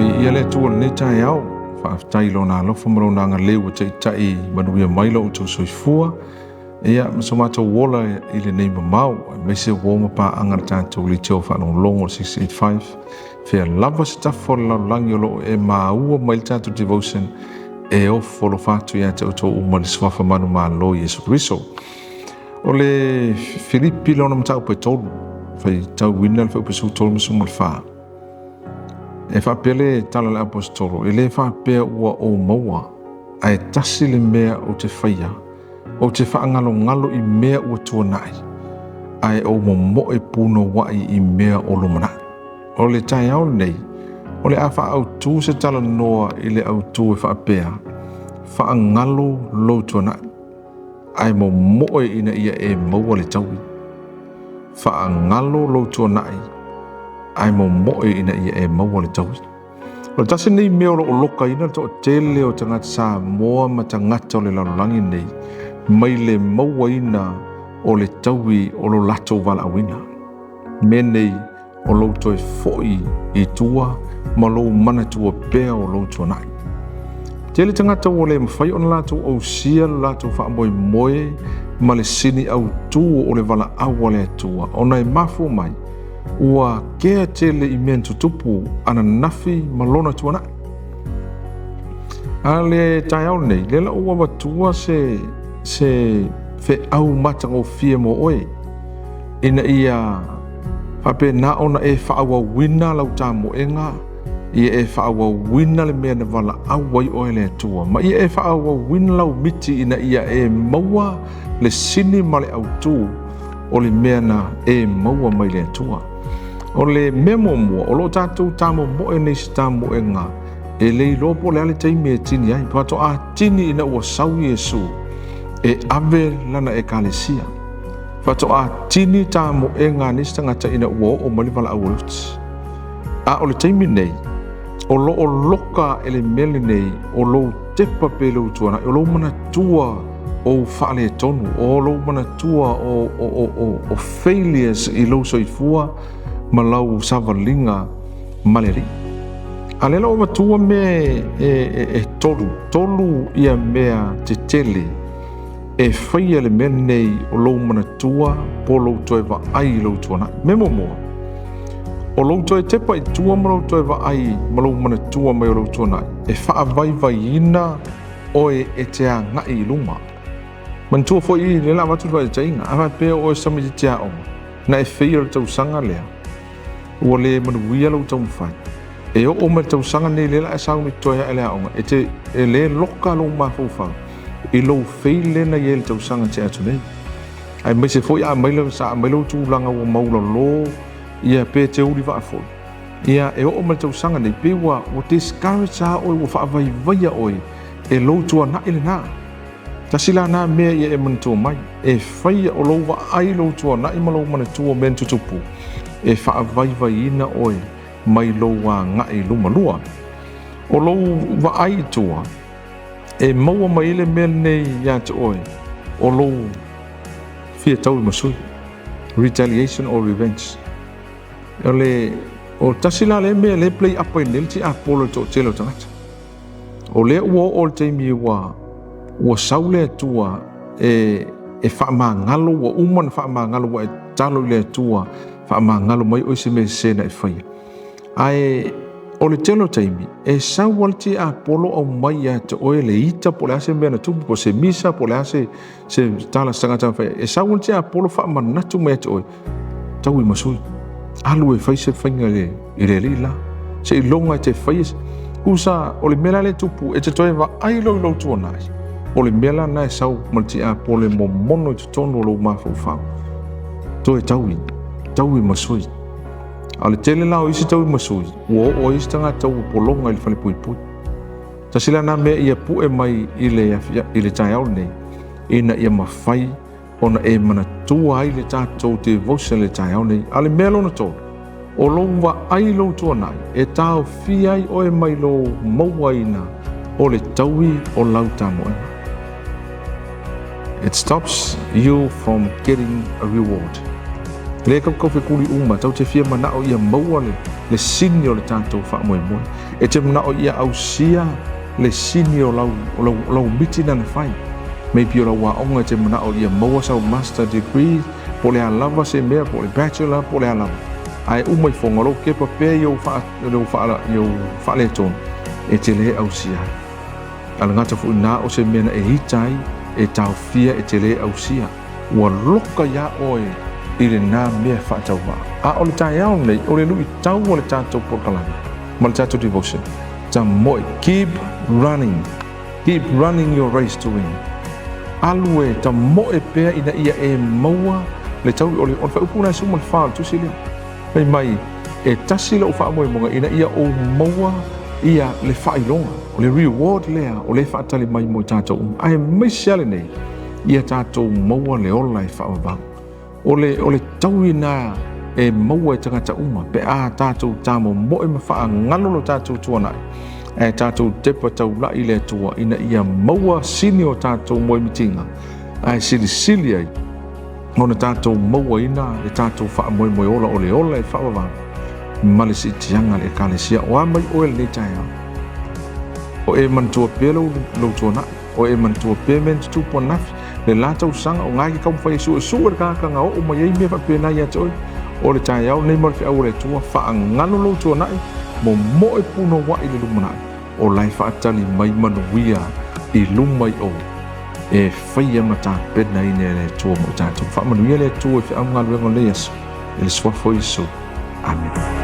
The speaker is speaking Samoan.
Viia le Atua i lenei taeao, faafetai i Lona alofa ma Lona agalelei ua taitai manuia mai lo outou soifua, ia ma so matou ola i lenei mamao, aemaise ua ma paaga le tatou leitio faalogologo 685, fea lava se tafa o le lalolagi o lo o e maua mai le tatou devotion, e ofo alofa atu ia te outou uma i le suafa manumalo o Iesu Keriso. O le Filipi lona mataupu e 3, faitauina le fuaiupu 13 ma le 14. E faapea le tala a le aposetolo, e le faapea ua ou maua, ae tasi le mea ou te faia, ou te faagalogalo i mea ua tuanai, ae ou momoe punouai i mea o lumanai. O le taeao lenei, o le a faaautu se talanoa i le autu e faapea, faagalo lou tuanai, ae momoe ina ia e maua le taui. Faagalo lou tuanai, ae momoe ina ia e maua le taui. O le tasi lenei mea o lo o lokaina le toatele o tagata Samoa ma tagata o le lalolagi nei, mai le mauaina o le taui o lo latou valaauina. Mea nei o lou toe foi i tua ma lou manatua pea o lou tuanai. Tele tagata ua le mafai ona latou ausia lo latou faamoemoe ma le sini autu o le valaau a le Atua, ona e mafua mai ua kea tele i mea na tutupu ananafi ma lona tuanai. A le taeao nei, lea la ua avatua se feau matagofie mo oe, ina ia faapena ona e faaauauina lau tamoega, ia e faaauauina le mea na valaau ai oe le Atua, ma ia e faaauauina lau miti ina ia e maua le sini ma le autu o le mea na e maua mai le Atua. O le mea muamua, o lo o tatou tamomoe nei se tamoega e le iloa po o le a le taimi e tini ai. Faatoa tini ina ua sau Iesu e ave lana ekalesia. Faatoa tini tamoega a nisi tagata ina ua oo mai le valaau a le oti. A o le taimi nei, o lo o loka e le mea lenei o lou tepa pe lou tuanai, o lou manatua o faaletonu, o lou manatua o failures i lou soifua ma lau savaliga ma le Alii. A lea la ua avatua mea e tolu ia mea tetele e faia le mea lenei o lou manatua po o lou toe vaai i lou tuanai. Mea muamua, o lou toe tepa i tua ma lou toe vaai ma lou manatua mai o lou tuanai, e faavaivaiina oe e te agai i luma. Manatua foi i le la avatu le faataitaiga, a faapea o oe se tamaitiiti aoga, na e feia le tausaga lea, ua le manuia lou taumafai. E oo mai le tausaga nei lea la e sauni toe ae le aoga, e te e le loka lou mafaufau i lou fail lea na i ai le tausaga te atu nei. Aemaise foi a aumai lau sa aumai lou tulaga ua maualalo ia pe te uli vaa foi. Ia e oo mai le tausaga nei pei ua discourage a oe, ua faavaivaia oe e lou tuanai lena. Tasi la na mea ia e manatua mai, e faia o lou vaai lou tuanai ma lou manatua o mea na tutupu, e faavaivaiina oe mai lou agai i luma. Lua, o lou vaai i tua, e maua mai le mea lenei ia te oe, o lou fia taui ma sui, retaliation or revenge. O le o tasi la le mea le play up ai nei le tiapolo i le toatele o tagata. O lea ua oo le taimi ua sau le Atua e faamagalo, ua uma na faamagalo, ua e tatalo i le Atua faamagalo mai oe se mea sese na e faia. Ae o le tele o taimi e sau lava le tiapolo aumai ia te oe le ita po o le a se mea na tupu, po o se misa, po o le a se tala se tagata na faia. E sau lava le tiapolo faamanatu mai ia te oe, taui ma sui, alu e fai se faiga i le alii la, se iloga e te faia. Tusa o le mea la le tupu, e te toe vaai loa i lou tuanai, o le mea la na e sau ma le tiapolo e momono i totonu o lou mafaufau, toe taui, taui ma sui. A o le tele la o isi taui ma sui, ua oo ai isi tagata ua pologa i le falepuipui. Tasi la na mea ia pue mai i le taeao lenei, ina ia mafai ona e manatua ai le tatou devotion le taeao nei. A le mea lona tolu, o lou vaai lou tuanai, e taofia ai oe mai lou mauaina o le taui o lau tamoega. It stops you from getting a reward. Lea e tatou taufetuli uma, tatou te fia manao ia maua le, le sini o le tatou faamoemoe. E te manao ia ausia le sini o lau, o lau, o lau miti na fai. Maybe o lau aoga e te manao ia maua sau master degree, po o le a lava se mea, po o le bachelor, po o le a lava. Ae uma ifoga, o lou kepa pea i ou faaletonu, e te lē ausia ai. A le gata foi na o se mea na e ita ai, e taofia e te lē ausia. Ua loka iā oe i lenā mea faatauvaa. A o le taeao lenei, o le luitau o le tatou polokalame ma le tatou devotion. Tamoe, keep running. Keep running your race to win. Alu e tamoe pea ina ia e maua le taui o le faaupu na 14 o le tusi lea. Fai mai, e tasi lou faamoemoega ina ia ou maua ia le faailoga, o le reward lea o le faatali mai mo i tatou uma. Aemaise a lenei, ia tatou maua le ola e faavavau. O le taui na e maua e tagata uma, pe a tatou tamomoe ma faagalo lo tatou tuanai, e tatou tepa taulai le Atua ina ia maua sini o tatou moemitiga, ae silisili ai ona tatou mauaina le tatou faamoemoe ola o le ola e faavavau ma le siitiaga le ekalesia. O a mai oe lenei taeao, o e manatua pea lou tuanai, o e manatua pea mea na tutupu ananafi, le la tausaga o ngai ke taumafai e suesue le tagata na oo mai ai mea faapena ia te oe. O le taeao lenei ma le feau o le Atua, faagalo lou tuanai, momoe punouai le lumanai, o la e faatali mai manuia i luma i o e faia ma tapena ina e le Atua mo tatou. Faamanuia le Atua i feau ma galuega o lenei aso, i le suafa o Iesu. Amene.